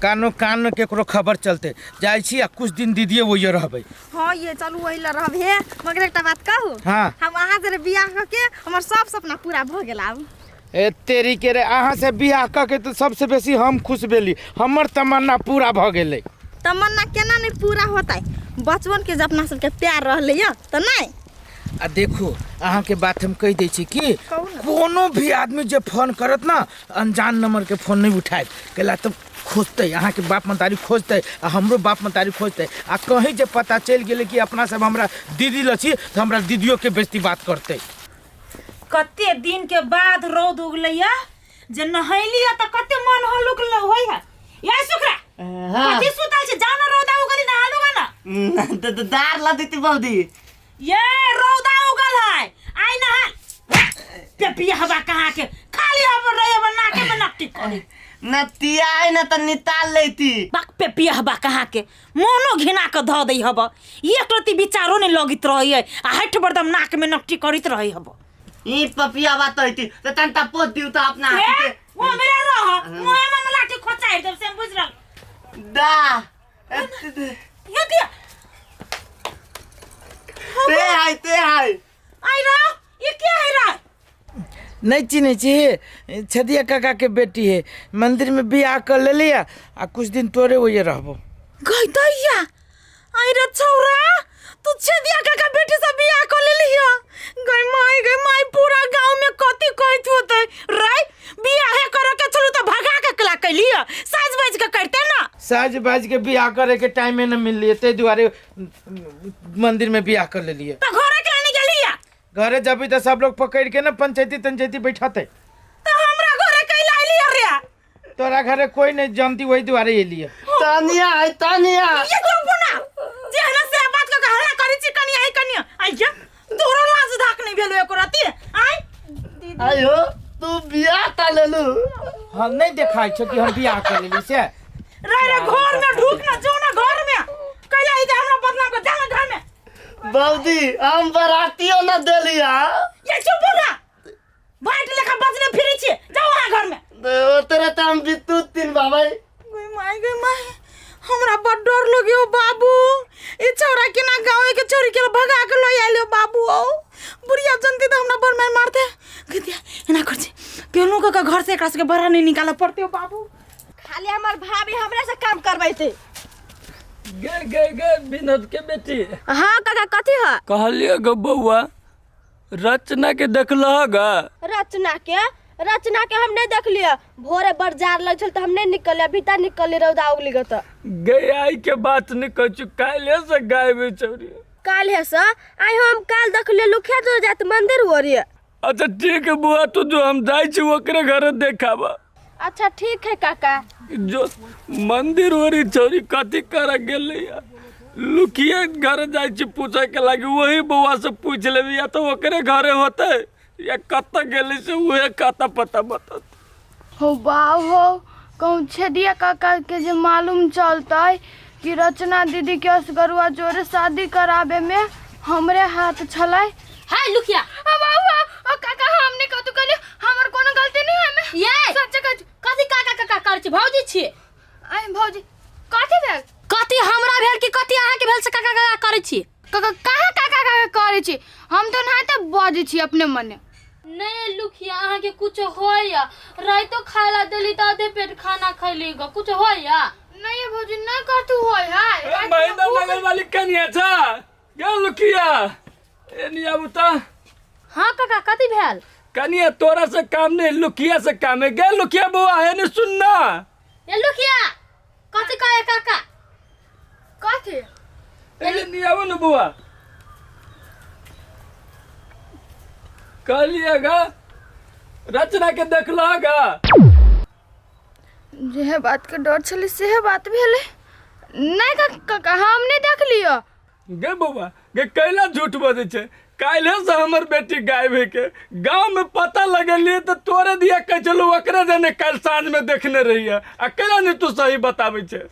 कानो कान में केकरो खबर चलते जाइ छी आ कुछ दिन दीदीए वही रहबै। हाँ ये चलू वही ला रहब हे, मगर एकटा बात कहू? हाँ। हम अहाँ जरे बियाह कऽ के हमर सब सपना पूरा भऽ गेल आब। ए तेरी के रे, अहाँ से बियाह कऽ के तऽ सबसे बेसी हम खुश भेली, हमर तमन्ना पूरा भऽ गेलै। तमन्ना केना नहि पूरा होतै, बचपन के जे अपना सबके प्यार रहलै यऽ तऽ नहि। आ देखू, अहाँके बात हम कहि दै छी कि कहू ने। कोनो भी आदमी जे फोन करत ना, अनजान नंबर के फोन नहीं उठायब, कैला तऽ खोजतै अहाँके बाप महतारी खोजतै आ हमरो बाप महतारी खोजतै, आ कहीं जे पता चलि गेलै कि अपना सब हमरा दीदी लग छी तऽ हमरा दीदियोके बेइज्जती बात करतै। कते दिन के बाद रौद उगलैया जे नहैली तऽ कते मन हल्लुक होय है। या सुकरा, हाँ। कथी सुतल छी? जाओ ना, रौदा उगली, नहा लूगा ना। दार ला देती बौदी। ये रौदा उगल है, आई नहा। पेपिया हवा कहाँ के खाली हम रहे बना के में नकटी करे। न तिया है न त निताल लेती। बाक पेपिया हवा कहाँ के मोनो घिना के धऽ दै हब, एक रति विचारो नहीं लगित रही है आ हठ बरदम नाक में नकटी करैत रही हब। ई पपिया बात होती त तनता पोत दिउ त अपना ए, हाथ के। वो मेरा रह मुहे में लाठी खोचाइ देब से हम बुझ रहल। दा। ये दिया। ते हाय ते हाय। आई रह, ये के है रह? नहीं चिन्है छी, छदिया काका के बेटी है, मंदिर में बियाह कर लेली आ कुछ दिन तोरे वही रहबो। गई दैया, आई रे छौरा, तू छदिया काका बेटी से बियाह कर लेली है। गई माई, गई माई, पूरा गांव में कथी कहत होतै रे? बियाहे करे के छलू त भगा के कला कैली है, साज बाज के करते ना। साज बाज के बियाह करे के टाइम में न मिलली, ताहि दुआरे मंदिर में बियाह कर लेली। त घरे के नहीं गेली है? घरे जबी त सब लोग पकड़ के ना पंचायती तंचायती बैठाते। त हमरा घरे कैला आइली है रे? तोरा घरे कोई नहीं जानती, वही दुआरे एली है। तानिया है तानिया। ये चुप ना, जे है ना से बात के हल्ला करी छी कनिया आई कनिया आइया, तोरो लाज धाक नहीं भेलो एको राती आई। आयो तू बियाह ता लेलू। हम नहीं देखाई छो कि हम बियाह कर लेली से। रे रे घर में ढुक ना, जो ना घर में कैला ई हमरा बदनाम कर, जा ना घर में। बौदी हम बरातियो ना देली हां। ये चुप ना, बाट लेखा बजने फिरे छी, जाओ वहां घर में। ओ तेरे त हम बितू तीन बाबा। गई माई, गई माई, हमरा बड़ डर लगियो बाबू, ई छौरा केना गाँव के छोरी के भगा के लऽ आइलो बाबू। ओ बुढ़िया जनती त हमरा बड़ मार मारते। गदिया एना कर छी केनो के घर से एकरा सबके बड़ा नहीं निकालऽ पड़ते हो बाबू। खाली हमर भाभी हमरा से काम करबैते। गे गे गे विनोद के बेटी। हाँ काका कथी है? कहलिए गो बउआ, रचना के देखलह गा? रचना के? रचना के हम नहीं देखलिए, भोरे बड़ जार लग छल त हम नहीं निकललिए, भीतर निकललिए रौदा उगली ग त। गे आई के बात नहीं कहै छु, काल्हे से गायब है छौरी। काल्हे से? आई हम काल देखलिए लुखिया जोर जात मंदिर ओरिए। अच्छा ठीक है बुआ, तू जो हम जाई छी ओकरे घरे देखाबा। अच्छा ठीक है काका। जो मंदिर ओरी छौरी कथी करे गेलै या? लुकिए घर जाई छी पूछे के लागी, वही बउआ से पूछ लेबी, या तो ओकरे घरे होते या कत गेलै से उहे कत पता बतत। हो बाप हो, कहूँ छेदिया काका के जे मालूम चलतै कि रचना दीदी के असगरुआ जोरे शादी कराबे में हमरे हाथ छलै। हाय लुखिया। अब आऊ, आऊ, ओ काका हम नहीं कतौ कहलियै, हमर कोनो गलती नहीं है हमे। ये। सच्चे कहै छी। कथी काका काका करै छी? भौजी छियै। आइ भौजी कथी भेल? कथी हमरा भेल कि कथी अहाँके भेल से काका काका करै छी? काका कहाँ काका काका करै छी? हम तो ना तऽ बजै छी अपने मने। नहीं लुखिया, अहाँके कुछ होइया? राइतो खाय ला देली तऽ आधे पेट खाना खैली ग, कुछ होइया? नहीं भौजी नहीं कथू होय है। ए, महेंद्र नगर वाली कनिया छा गे लुखिया, ए नहीं आबू तऽ। हाँ काका कथी भेल? कनिया तोरा से काम नहीं, लुखिया से काम है। गे लुखिया बउआ है नहीं सुनना। ए लुखिया कथी कहे काका? कथी? ए नहीं आबू न बउआ, कहलिए गा रचना के देखलह गा? जेहे बात के डर छलै सेहे बात भेलै। नहीं काका हम नहीं देखलियो। गे बउआ गे कैला झूठ बजै छै? काल्हे से हमर बेटी गायब है के गांव में पता लगेलिए तऽ तोरे दिया कहै छलू ओकरे जने काल्हि साँझ में देखने रहिए, आ कैला नहीं तू सही बताबै छै?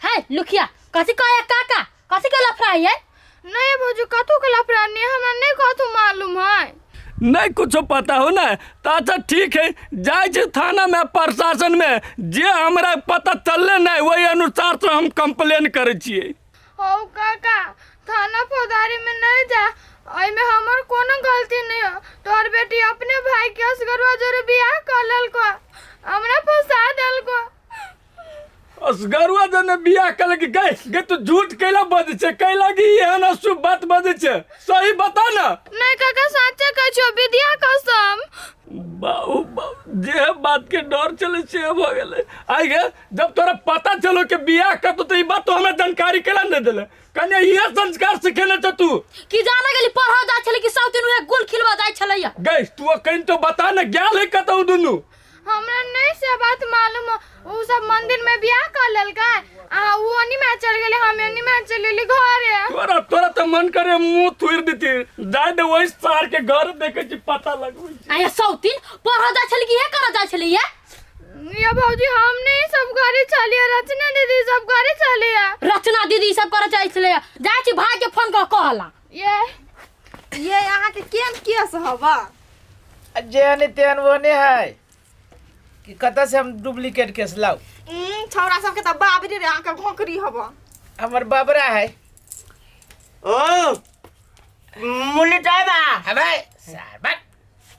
है लुखिया कथी कहे काका? कथी के लफड़ा है? नहीं भौजी कथू के लफड़ा नहीं, हमरा नहीं कथू मालूम है। नहीं कुछो पता हो ना तो अच्छा ठीक है, जाइ छी थाना में प्रशासन में, जे हमरा पता चलले नहीं वही अनुसार से हम कंप्लेन करै छियै। हौ काका, थाना फौजदारी में नहीं जा, एहिमे हमर कोनो गलती नहीं हो। तोहर बेटी अपने भाई के असगरुआ जोरे बियाह कर लेलको, हमरा फंसा देलको। असगरुआ जने बियाह कल के गए गे, तू झूठ कैला बजै छै, कैला कि एहन अशुभ बात बजै छै, सही बता ना। नहीं काका, साचे कहै छियो, विद्या कसम। बाबू बाबू, जे बात के डर चले से भ गेलै। आई गे, जब तोरा पता चलो के बियाह कर तो ई बात तो हमरा जानकारी केला नहीं देले, कन्या इहे संस्कार सिखेने छ तू। कि जाना गेली पढ़ा जाइ छलै कि सौतिन उहे गुल खिलवा जाइ छलैया। गई तू अखन तो बता ना, गेल है कतौ दुनू? हमरा नहीं से बात मालूम हो, उ सब मंदिर में बियाह कर लेलकै आ उ ओनी में चल गेलै, हम एनी में चल गेली घरे। तोरा तोरा तो मन करे मुंह थुर देती, जाय दे वही सार के घर देखे छी पता लगबै छै। आ ये सौतिन पढ़ा जाइ छलै कि हे करऽ जाइ छलैया? ये भौजी, हम नहीं सब घरे चलिए, रचना दीदी सब घरे चलिए। रचना दीदी सब करऽ जाइ छलैया, जाइ छी भाई के फोन कऽ कहला। ये ये अहाँ के केहन केस हवा? जेहन तेहन ओहने है कि कतऽ से हम डुप्लीकेट केस लाउ? छौड़ा सबके तऽ बाबरी रे, अहाँके घोकरी हवा। हमर बाबरा है। ओ मुली टाइबा। अबे सार बात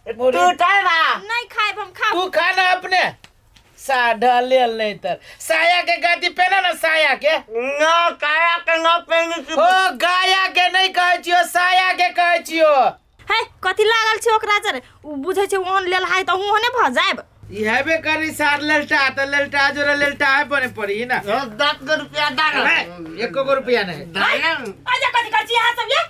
तू टाइबा। नहीं खाएब हम, खाब। तू खा ना अपने साढ़ा लेल नहीं तर साया के गादी पहना ना साया के। न काया के न पहनी छी। ओ गाया के नहीं कहै छियो, साया के कहै छियो। है कथी लागल छै ओकरा जरे? उ बुझै छै ओहन लेल है तऽ ओहने भऽ जायब। ई हेबे करी सार लेलटा त लेलटा जोरे लेलटा है बने पड़ी ना। 10 गो रुपया दा ना। अबे, एको गो रुपया नहीं। आजा कथी करै छी अहाँ सब ये?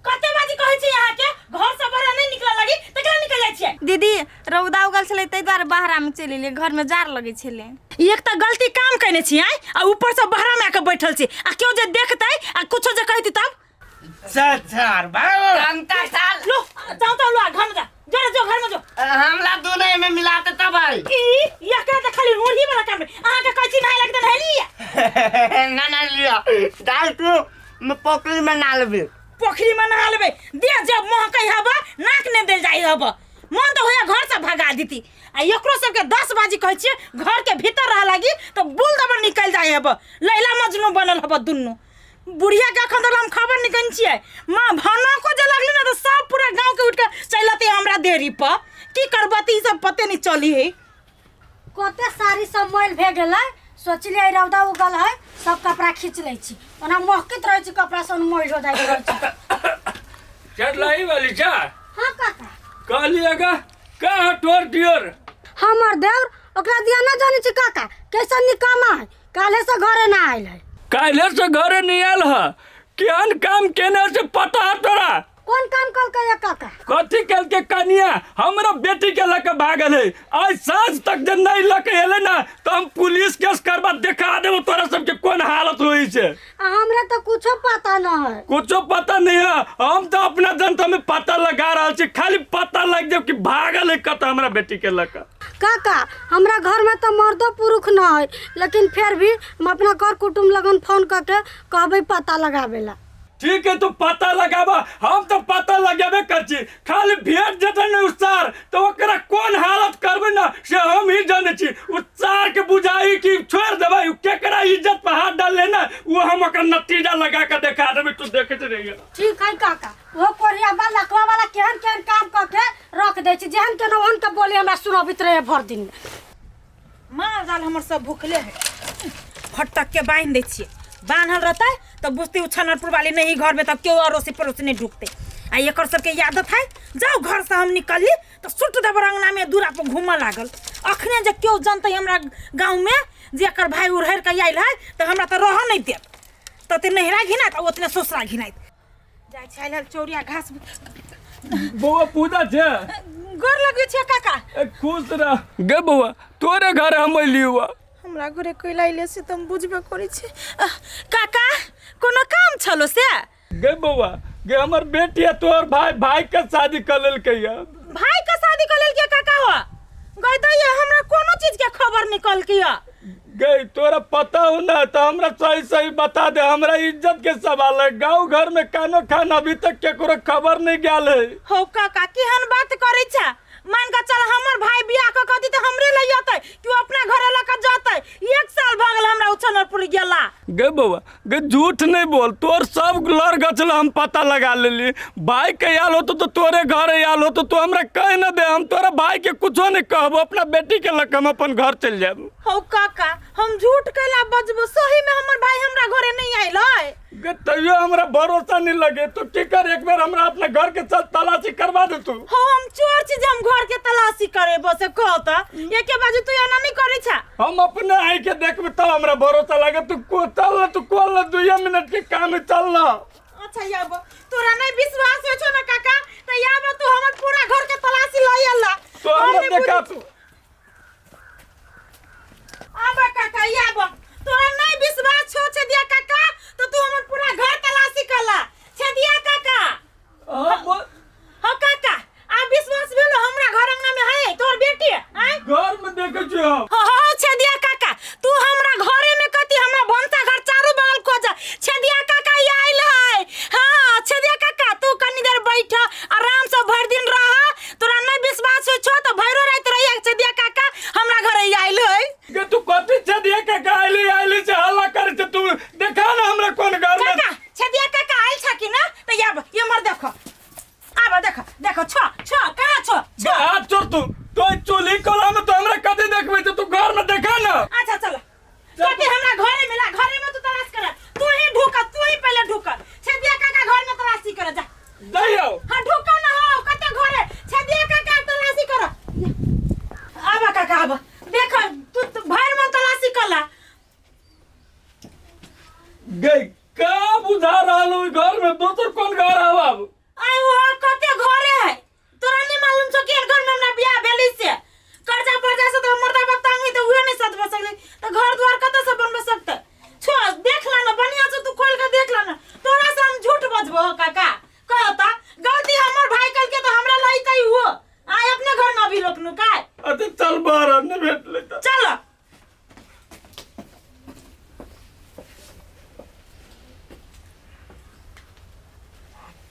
कते बाजी कहै छी अहाँ के घर से बाहर नहीं निकल लगी त केना निकल जाइ छियै? दीदी रौदा उगल छलै ताहि दुआरे बाहरा में चलि एलियै, घर में जार लगै छलै। एक तऽ गलती काम कयने छी आइ, आ ऊपर से बाहरा में आके बैठल छी, आ केओ जे देखतै आ कुछो जे कहतै तब सर सर बाबू कंता साल लो जाओ तो लो घर में जा, जो जो घर में जो। हमरा दोनों में मिलाते तब आई। ई एकरा तऽ खाली रोढ़ी वाला काम अहाँ के कहै छी नहाय लगतै नहेलियै। ना ना लिया दाल तू मैं पोखरी में ना लेबे। पोखरी में नहा लेबै दे जब महकै हब नाक नहि देल जाइ हब, मन तऽ होइया घर से भगा दीती। आ एकरो सबके 10 बाजी कहै छियै घर के भीतर रह लागी तऽ बुल दबर निकलि जाइ हब, लैला मजनू बनल हब दुनू। बुढ़िया के अखन तक हम खबर नहीं कन छियै, माँ भनको जे लगली ना तऽ सब पूरा गाँव के उठ के चलि अतै हमरा देरी पर, की करबती ई सब पते नहीं चली है। कते साड़ी सब मैल भए गेलै, सोचलियै रौदा उगल है सब कपड़ा खींच लै छी, ओना महकैत रहै छै कपड़ा सब मैल हो जाइत रहै छै। चढ़लाई वाली चा। हाँ काका। कहलिएगा कहाँ तोर दियर? हमर देवर ओकरा दिया ना जानै छी काका, कैसन निकामा है, काल्हे से घरे ना आयल है। काल्हे से घरे नहीं आयल है? केहन काम केने से पता है तोरा? कोन काम कलकै या काका? कथी कलकै कनिया, हमरा बेटी के लके भागल है, आज साँझ तक जे नहीं लके एले ना तो हम पुलिस केस करबा देखा देबो तोरा सबके कोन हालत होई छै। आ हमरा तो कुछो पता न है। कुछो पता नहीं है, हम तो अपना जनता में पता लगा रहल छी, खाली पता लग जाए कि भागल है कत हमरा बेटी के लके। काका हमरा घर में तो मर्दो पुरुष न है, लेकिन फिर भी हम अपना कर कुटुम्ब लगन फोन करके कहबै पता लगाबे ला। ठीक है तू पता लगाबा, हम तो पता लगाबे कर छी, खाली भेट जेतै ने उसार तो ओकरा कोन हालत करबै ना से हम ही जानै छी। उसार के बुझाई कि छोड़ देबै, उ केकरा इज्जत पर हाथ डालले ना वो हम ओकरा नतीजा लगा के देखा देबै, तू देखैत रहिए। ठीक है काका, वो कोरिया वाला लकवा वाला केहन केहन काम करके रख दै छी, जेहन केहन ओहन के बोली हमरा सुनबैत रहे भर दिन में। माल जाल हमर सब भूखले है, फटक के बान्हि दै छियै, बान्हल रहतै तऽ बुझतै ओ छनरपुर वाली नहीं घर में, तब केओ अड़ोसी पड़ोसी नहीं ढुकतै। आ एकर सबके आदत है, जाओ घर से हम निकलली तऽ सुट देब अंगना में दूरा पर घूमऽ लागल। अखने जे केओ जनतै हमरा गाँव में जे एकर भाई उड़हरि के आयल है तऽ हमरा तऽ रहऽ नहीं देत, तते नहिरा घिनाइत आ ओतने ससुरा घिनाइत। जाइ छै आयल चौरिया घास। बौआ पूजा छै? गोर लगै छै काका। ए, खुश रह गे बौआ, तोरे घर हम अयली हुआ। हमरा घरे कोइ लाइले से तऽ हम बुझबे करै छी। काका कोनो काम छलो से? गे बौआ गे, हमर बेटी है तोहर भाई, भाई के शादी कर लेलकै है। भाई के शादी कर लेलकै काका हो? गई दैया हमरा कोनो चीज के खबर निकल के। गई तोरा पता हो ना तो हमरा सही सही बता दे, हमरा इज्जत के सवाल है। गांव घर में कानो खान अभी तक केकरो खबर नहीं गेल है। हो काका केहन बात करै छा मान के चल हमर भाई बियाह क कदी त हमरे लई अतै कि उ अपना घरे ल के जतै। एक साल भ गेल हमरा उछनरपुर गेला। गे बौआ गे झूठ नहीं बोल, तोर सब लड़ गछल हम पता लगा लेली। भाई के आयल होतो तो तोरे घर आयल होतो, तो हमरा कह न दे, हम तोरा भाई के कुछो नहीं कहबो, अपना बेटी के लग हम अपन घर चल जाब। हो काका हम झूठ कैला बजबो, सही में हमर भाई हमरा घरे नहीं आयल है। गे तैयो हमरा भरोसा नहीं लगे, तो की कर एक बेर हमरा अपना घर के चल तलाशी करवा दे तू। हो हम चोर छी जे हम घर के तलाशी करे बसे कहता एके बाजू तू एना नहीं करे छा। हम अपने आई के देखबे तब हमरा भरोसा लगे। तू को चल ना, तू कोल ना, 2 मिनट के काम है, चल ना। अच्छा याब तोरा नहीं विश्वास हो छो ना काका त याब तू हमर पूरा घर के तलाशी लई अल्ला। तो हमरा देखा तू। आब काका याब तोरा नहीं विश्वास छो छे दिया काका तो तू हमर पूरा घर तलाशी कला छे दिया काका। हां बोल। हां काका आ विश्वास भेलो हमरा घर अंगना में है तोर बेटी आय घर में देखे छियो। हो हो छे दिया काका तू हमरा घरे में कथी हमरा भनसा घर चारू बगल खोज छे दिया काका ई आइल है। हां छे दिया काका तू कनी देर बैठ आराम से भर दिन रह, तोरा नहीं विश्वास हो छो तो भैरो रात रही छे दिया काका हमरा घरे ई आइल है। गे तू कथी छे दिया काका आइली आइली से हल्ला करे छे, तू देखा ना हमरा कोन घर में। काका छे दिया काका आइल छा कि ना त याब ये मर देखो आब देखो देखो छो छो कहाँ छो छो हाथ छोड़ तू तो चूल्ही कोला में तो हमरा कथी देखबे छे, तू घर में देखा ना। अच्छा चल कथी हमरा घरे मिला घरे में तू तलाश कर, तू ही ढुक तू ही पहले ढुक छे दिया काका घर में तलाशी कर जा दइयो। हां ढुक ना हो कते घरे छे दिया काका तलाशी कर। आब काका आब देख तू भर में तलाशी कला। गई का बुझा रहल हो घर में दोसर कोन घर आव अब आय हो कते घरे है तोरा नहीं मालूम छो कि घर में हमरा बियाह भेली से कर्जा पर्जा से तो मर्दा बाप तंग तो उहे नहीं सद सकले तो घर द्वार कत से बनबे सकते छो देख ला ना बढ़िया से तू खोल के देख ला ना। तोरा से हम झूठ बजबो काका कहता गलती हमर भाई कल के तो हमरा लईतै हो आय अपने घर में अभी लोग नु काय। अरे चल बाहर नहीं भेटले त चल।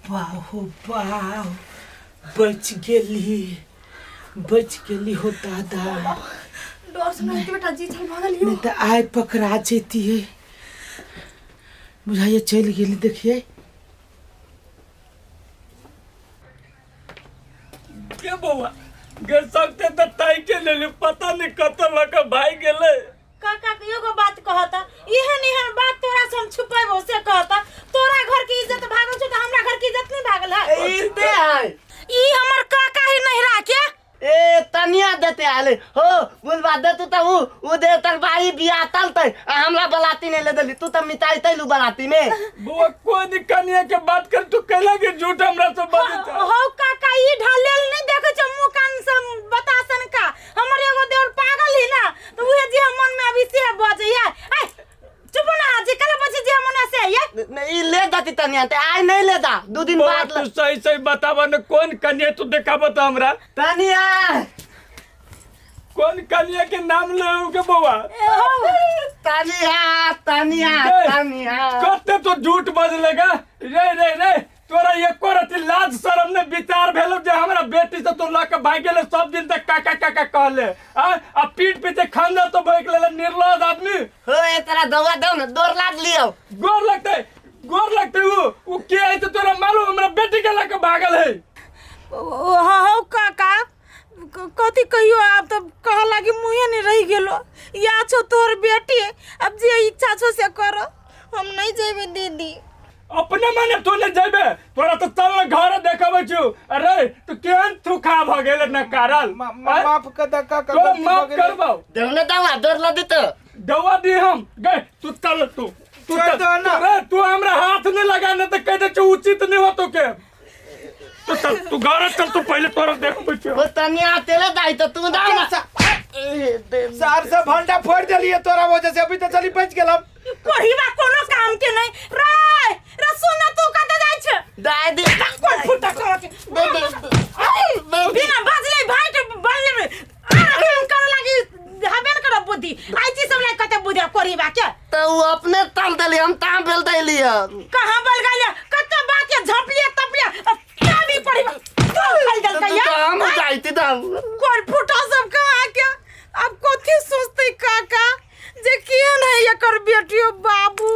बाहो बाहो बच गेली बच गेली हो दादा। डर से नहीं बेटा जी चल भागल नहीं तो आय पकड़ा जेती है बुझाइए चल गेली। देखिए के बौआ गे सकते त ताई के लेली पता नहीं कत लक भाई गेले। काका एगो बात कहता एहन एहन बात तोरा से हम छुपेबो से कहता तोरा घर के इज्जत भागल छौ त हमरा घर के इज्जत नहीं भागल है। इते है ई हमर काका ही नहीं राखे ए तनिया देते आले हो बोलबा दे तू त उ दे तर भाई बियाह तल त हमरा बलाती नहीं ले देली तू त मिटाई तैलू बलाती में। बौआ कोई नहीं कनिया के बात कर तू कहला के झूठ हमरा से बात हो काका ई ढालेल नहीं देखे छ मुंह कान से बतासन का हमर एगो देवर पागल ही ना तो उहे जे हम मन में अभी से बजे या ए चुप ना जे कल बजे जे मन से ये नहीं ले जाती तनिया ते आय नहीं ले जा 2 दिन बाद तू सही सही बतावा न कौन कनिया तू देखाबो त हमरा तनिया कौन कनिया के नाम ले के बौआ। तनिया तनिया तनिया कते तो झूठ बजलेगा रे रे रे तोरा एको रति लाज शरम ने विचार भेलो जे हमरा बेटी से तो लक भाग गेले सब दिन तक काका काका कहले आ पीठ पीछे खंजर तो भोंक लेले निर्लज आदमी। हो ए तोरा दवा दौ ना डोर लाग लियो गोर लगते गोर लगते उ के है तो तोरा मालूम हमरा बेटी के लक भागल है। हो काका कथी कहियो आप तो कह लागी मुँहे नहीं रही गेलो या छो तोर बेटी अब जे इच्छा छो से करो हम नहीं जेबे दीदी। अपने मने तू नहीं जेबे तोरा तो चल ना घर देखाबै छु। अरे तू केहन थूखा भ गेल न कारण माफ कर दे काका तो माफ करबौ देवने दवा डोर ला दी तो दवा दी हम गए तू चल तू तू चल अरे तू हमरा हाथ नहीं लगाने त कह दे छु उचित नहीं होतो के तू चल तू घर चल तू पहले तोरा देखबै छु। ओ तनिया तेले दाई तो तू दाऊ ना सार से भंडा फोड़ देलिए तोरा वजह से अभी तो चली बच गेलम। कोढ़ीबा कोनो काम के नहीं रे रे सुन तू कत जाय छ दाई दे कोन फुटा कह के बिना बाजले भाई के बनले आर काम करे लागी हबे न करब बुद्धि आई चीज सब लाग कते पढ़ीबा के तो उ अपने तल देली हम ता बेल देली कहाँ बल गइले कत्ते बात के झपलिए तपलिए ताबी पढ़ीबा तू फल तो देलकै या हम जाइती तब कोई फूटा सब कहाँ के अब कथी सोचते काका जे केहन है एकर बेटियो बाबू।